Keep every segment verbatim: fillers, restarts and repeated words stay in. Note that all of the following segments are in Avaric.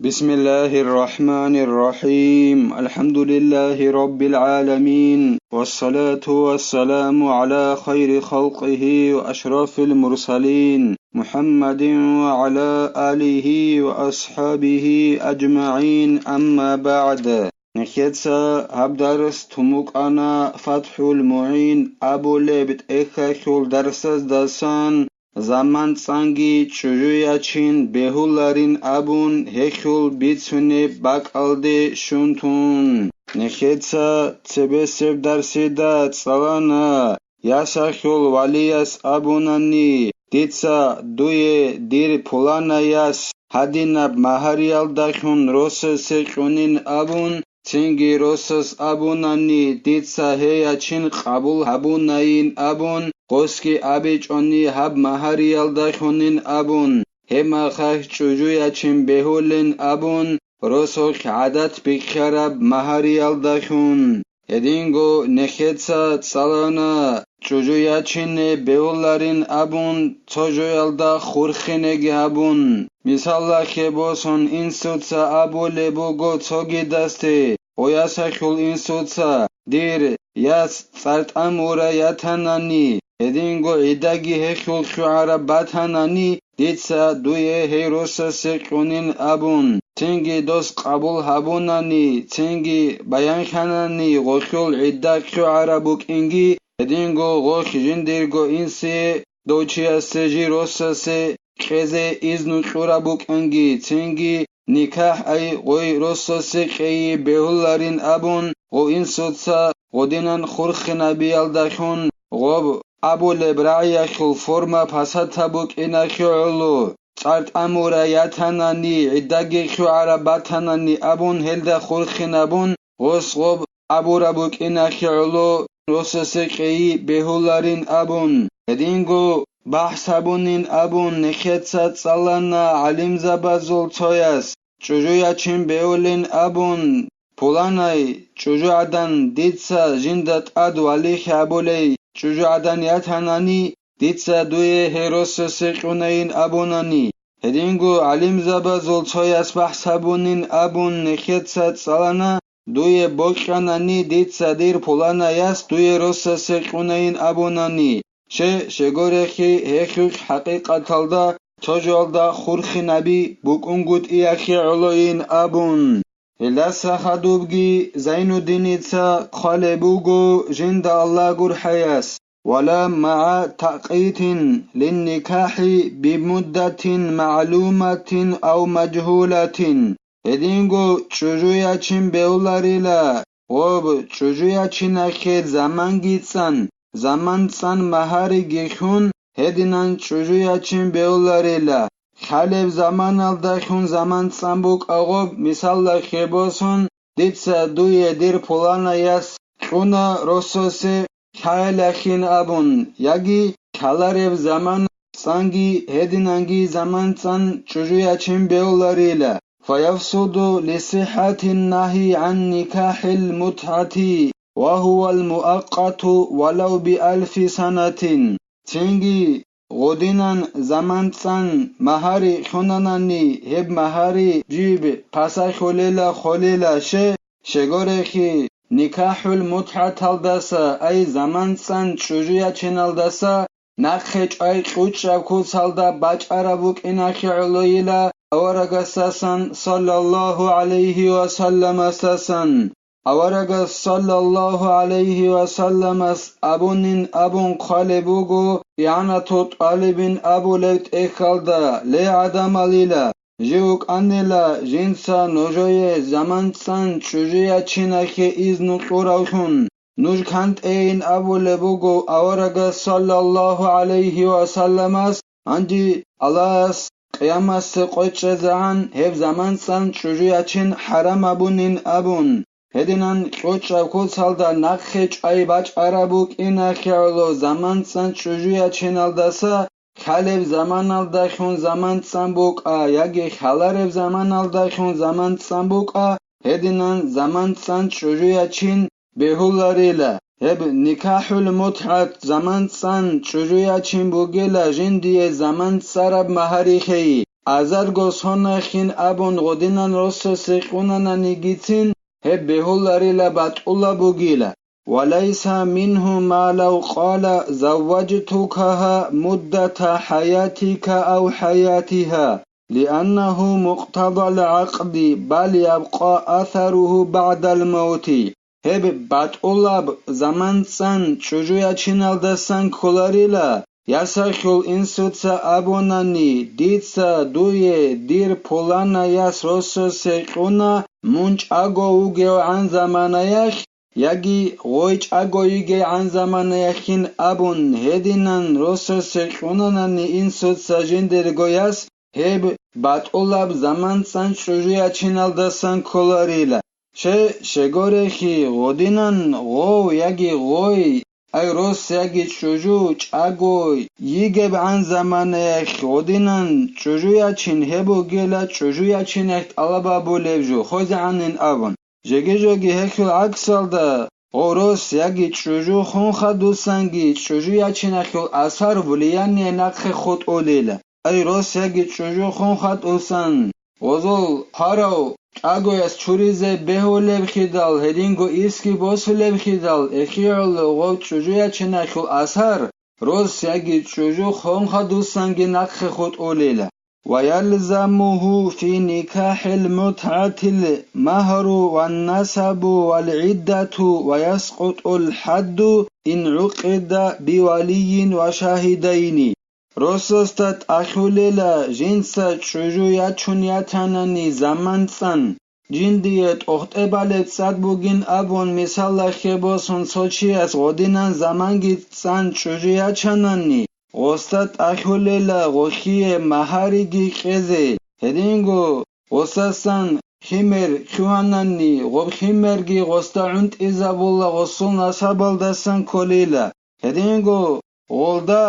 بسم الله الرحمن الرحيم. الحمد لله رب العالمين. والصلاة والسلام على خير خلقه وأشرف المرسلين محمد وعلى آله وأصحابه أجمعين. أما بعد. Нехеца гьаб дарс тумукъана ФатхӀул МугӀин абулеб тӀехьалъул дарсаздасан, заман цӀанги чӀужу ячин бегьуларин абун, гьелъул бицунеб бакӀалде щун тун. Нехеца цебесеб дарсида цӀалана, ясалъул валияс абунани, дица дуе дир пуланаяс гьадинаб магьариялдалъун росасе кьунин абун, цинги росас абунани, дица гьей ячин къабул гьабунайин абун, гъосги абичӀони гьаб магьариялдалъунин абун, гьеб мехалъ чӀужу ячин бегьулин абун, росулъ гӀадат бихьараб магьариялдалъун. Гьединго нехеца цӀалана, чӀужу ячине бегьуларин абун, цо жоялда хурхинеги гьабун. Мисалалъе босун, инсуца абулеб буго цогидасде: «О ясалъул инсуца, дир яс цӀар тӀамура ятанани, гьединго гӀидаги гьелъул хъугӀараб батанани, дица дуе гьей росасе кьунин», — абун, цинги дос къабул гьабунани, цинги баянлъанани гъолъул гӀидда хъугӀараб букӀинги, гьединго гъолъ жиндирго инсие дов чиясе жий росасе кьезе изну кьураб букӀанги, цинги никахӀ ай гъой росасе кьейи бегьуларин абун, гъо инсуца гъодинан хурхинабиялдалъун гъоб абулеб рагӀиялъул форма пасатаб букӀинахье гӀоло, цӀар тӀамура ятанани, гӀиддаги хъугӀараб батанани абун, гьелда хурхинабун, гъос гъоб абураб букӀинахье гӀоло, росасе кьейи бегьуларин абун. Гьединго бахӀс гьабунин абун, нехеца цӀалана гӀалимзабазул цояс, чӀужу ячин бегьулин абун, пуланай, чӀужугӀадан, дица жинда тӀад валихь гьабулей чӀужугӀадан ятанани, дица дуе гьей росасе кьунайин абунани, гьединго гӀалимзабазул цояс бахӀс гьабунин абун, нехеца цӀалана, дуе бокьанани, дица дир пуланаяс дуе росасе кьунайин абунани, ще, щегорехи гьелъулъ хӀакъикъаталда цо жоялда хурхинаби букӀунгутӀиялъе гӀолойин абун. Гьелдаса хадубги Зайнуддиница хъвалеб буго жинда Аллагь гурхӀаяс: «Ва ла магӀа такъитин линникахӀи бимуддатин магӀлуматин ав мажгьулатин». Гьединго чӀужу ячин бегьуларила, гъоб чӀужу ячинахье заманги цӀан, заман цӀан магьариги хьун, гьединан чӀужу ячин бегьуларила. Хъалеб заманалда хьун заман цӀан букӀа гъоб, мисалда хебосун, дица дуе дир пуланаяс кьуна росасе, лъаялахин абун, яги лъалареб заман цӀанги гьединанги заман цӀан чӀужу ячин бегьуларила. فيفسد لصحة النهي عن نكاح المتعة وهو المؤقت ولو بألف سنة. Цинги гъодинан заман цӀан магьари лъунанани, гьеб магьари жиб пасахьулела холела, ще, щегорехи, никахӀул мутгӀаталдаса, ай заман цӀан чӀужу ячиналдаса, нахъе чӀвай кьучӀаб куцалда бачӀараб букӀинахье гӀолойила аварагасдасан, саллаллагьу гӀалайгьи ва салламасдасан. Аварагас, саллаллагьу гӀалайгьи ва салламас, абунин абун хъвалеб буго, игӀанату тӀалибин абулеб тӀехьалда: «Ле, гӀадамалила, жив вукӀанила жинца нужее заман цӀан чӀужу ячинахье изну кьуравлъун». Нуж кантӀейин абулеб буго аварагас, саллаллагьу гӀалайгьи ва салламас, гьанже Аллагьас къиямасеб къо чӀезегӀан гьеб заман цӀан чӀужу ячин хӀарам абунин абун. Гьединан кьучӀаб куцалда нахъе чӀвай бачӀараб букӀинахье гӀоло заман цӀан чӀужу ячиналдаса, лъалеб заманалда хьун заман цӀан букӀа яги лъалареб заманалда хьун заман цӀан букӀа, гьединан заман цӀан чӀужу ячин бегьуларила. Гьеб никахӀул мутгӀат заман цӀан чӀужу ячин бугила жиндие заман цӀараб магьари хей. азарго сонахин абун гъодинан росасе кьунананигицин, гьеб бегьуларила батӀулаб бугила. وليس منه ما لو قال: زوجتكها مدة حياتك أو حياتها، لأنه مقتضى العقد، بل يبقى أثره بعد الموت. Гьеб батӀулаб заман цӀан чӀужу ячиналдасан кколарила, ясалъул инсуца абунани, дица дуе дир пуланаяс росасе кьуна мун чӀаго вугевгӀан заманаялъ, яги гъой чӀаго йигейгӀан заманаялъин абун гьединан росасе кьунанани инсуца жиндирго яс, гьеб батӀулаб заман цӀан чӀужу ячиналдасан кколарила. Ще, щегорехи, гъодинан гъов яги гъой, ай рос яги чӀужу чӀаго йигебгӀан заманаялъ гъодинан чӀужу ячин, гьеб бугила чӀужу ячиналъ тӀалаб гьабулеб жо, хвезегӀанин абун. Жеги-жоги гьелъул гӀаксалда, гъов рос яги чӀужу хун хадусанги чӀужу ячиналъул асар, влияние, нахъе хутӀулила. Ай рос яги чӀужу хун хадусан, гъозул гьарав чӀагояс чуризе бегьулебхидал, гьединго ирсги босулебхидал, эхиялъул гъов чӀужу ячиналъул асар, рос яги чӀужу хун хадусанги нахъе хутӀулила. ويلزمه في نكاح المتعة المهر والنسب والعدة ويسقط الحد إن عقد بولي وشاهدين. Росасда тӀахьулела жинца чӀужу ячун ятанани заман цӀан. Жиндие тӀохтӀебалеб цӀад бугин абун мисалалъе босун цо чияс гъодинан заманги цӀан чӀужу ячанани, гъосда тӀахьулела гъолъие магьариги кьезе, гьединго гъосасан химер хьугьанани, гъоб химерги гъосда гӀунтӀизабула, гъосул насабалдасан кколила. Гьединго гъолда,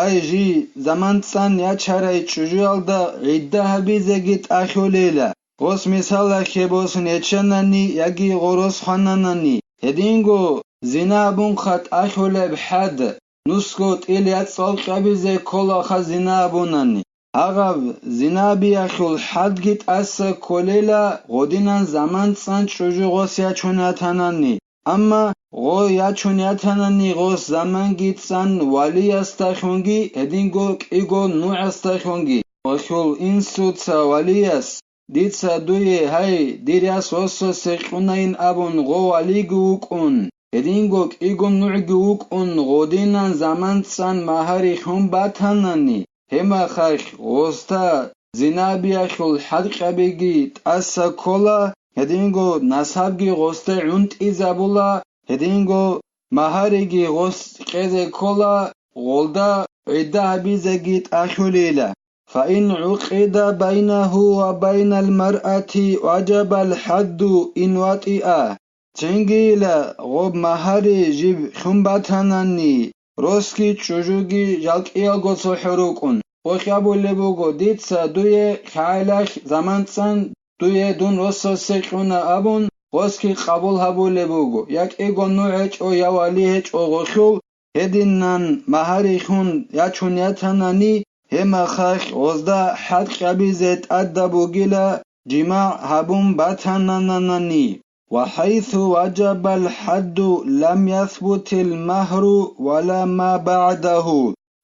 ай жи заман цӀан ячарай чӀужуялда гӀидда гьабизеги тӀахьулейила, гъос мисалалъе босун гьечанани яги гъорос хвананани. Гьединго зина абунха тӀахьулеб хӀад, нусго тӀил яцӀцӀал кьабизе кколаха зина абунани. Гьагъаб зинабиялъул хӀадги тӀаса кколела гъодинан заман цӀан чӀужу гъос ячун ятанани. Амма гъо ячун ятанани гъос заманги цӀан валиясдалъунги гьединго кӀиго нугӀасдалъунги. Гъолъул инсуца валияс, дица дуе, гьай, дир яс росасе кьунайин абун гъо валиги вукӀун, гьединго кӀиго нугӀги вукӀун, гъодинан заман цӀан магьари хьун батанани, гьемахалъ гъосда зинабиялъул хӀадкьабиги тӀаса ккола, гьединго насабги гъосда гӀунтӀизабула, гьединго магьариги гъос кьезе ккола, гъолда гӀидда гьабизеги тӀахьулейила. فإن عقد بينه وبين المرأة وجب الحد إن وطئ. Цинги ила гъоб магьари жиб хьун батанани, росги чӀужуги жалкӀиялго цохӀо рукӀун, гъолъ абулеб буго, дица дуе лъагӀалалъ заман цӀан дуе дун росасе кьуна абун, гъосги къабул гьабулеб буго, я кӀиго нугӀ гьечӀо, я вали гьечӀо гъолъул, гьединан магьари хьун ячун ятанани, гьемахалъ гъозда хӀадкьабизе тӀадаб бугила жимагӀ гьабун батананани. وحيث وجب الحد لم يثبت المهر ولا ما بعده.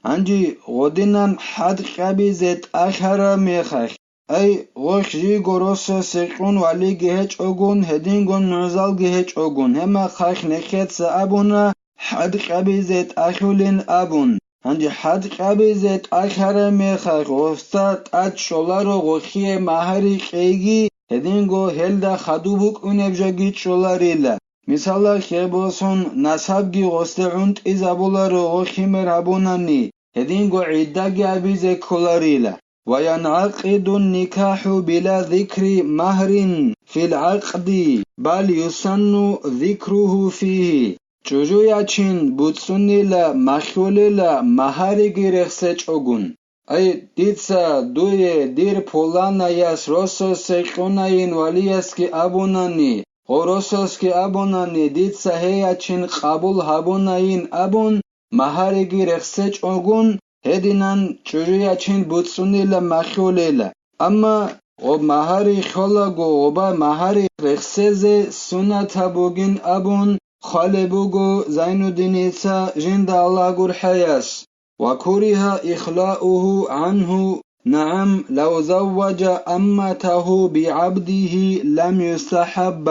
Гьанже гъодинан хӀадкьабизе тӀахьараб мехалъ, ай, гъолъ жийго росасе кьун валиги гьечӀогун, гьединго нугӀзалги гьечӀогун, гьемахалъ нехеца абуна хӀадкьабизе тӀахьулин абун. Гьанже хӀадкьабизе тӀахьараб мехалъ гъосда тӀад чӀоларо гъолъие магьари кьейги, гьединго гьелда хадуб букӀунеб жоги чӀоларила. Мисалалъе босун, насабги гъосде гӀунтӀизабуларо гъо химер гьабунани, гьединго гӀиддаги гьабизе кколарила. وينعقد النكاح بلا ذكر مهر في العقد، بل يسن ذكره فيه. ЧӀужу ячин буцӀцӀунила махьулила магьариги рехсечӀогун. Ай, дица дуе дир пуланаяс росасе кьунайин валиясги абунани, гъо росасги абунани, дица гьей ячин къабул гьабунайин абун, магьариги рехсечӀогун, гьединан чӀужу ячин буцӀцӀунила, махьулила. Амма гъоб магьари хьолаго, гъоба магьари рехсезе суннатаб бугин абун хъвалеб буго Зайнуддиница жинда Аллагь гурхӀаяс. وكره إخلاؤه عنه، نعم، لو زوج أمته بعبده لم يستحب.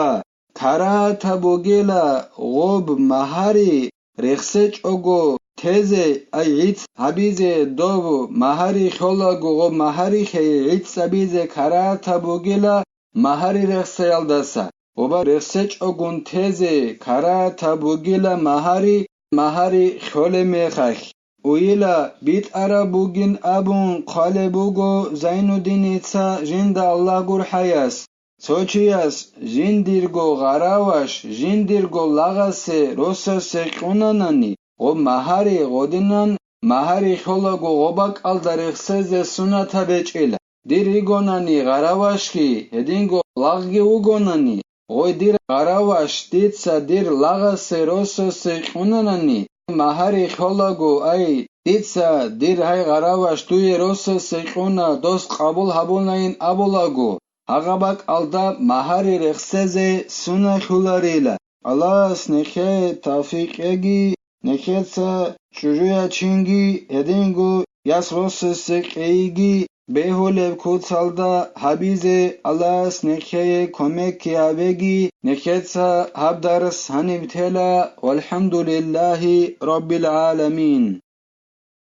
Карагьатаб бугила гъоб магьари рехсечӀого тезе, ай гӀицӀ гьабизе, доб магьари хьолаго гъоб магьарихъе гӀицӀ гьабизе карагьатаб бугила магьари рехсеялдаса, гъоба рехсечӀогун тезе карагьатаб бугила магьари, магьари хьолеб мехалъ. Уйила битӀараб бугин абун хъвалеб буго Зайнуддиница жинда Аллагь гурхӀаяс. Цо чияс жиндирго гъараваш жиндирго лагъасе росасе кьунанани, гъоб магьари гъодинан магьари хьолаго гъоб бакӀалда рехсезе суннатаб гьечӀила. Дир йигонани гъаравашги, гьединго лагъги вугонани, гъой дир гъараваш дица дир лагъасе росасе кьунанани, магьари хьолаго, ай, дица дир гьай гъараваш дуе росасе кьуна, дос къабул гьабунайин абулаго, гьагъа бакӀалда магьари рехсезе суннахьуларила. Аллагьас нехее тавфикъ кьеги, нехеца чӀужу ячинги, гьединго яс росасе кьейги, бегьулеб куцалда гьабизе Аллагьас нехее кумекги гьабеги, нехеца гьаб дарс гьаниб тела. ВалхӀамдулиллагьи раббил гӀаламин.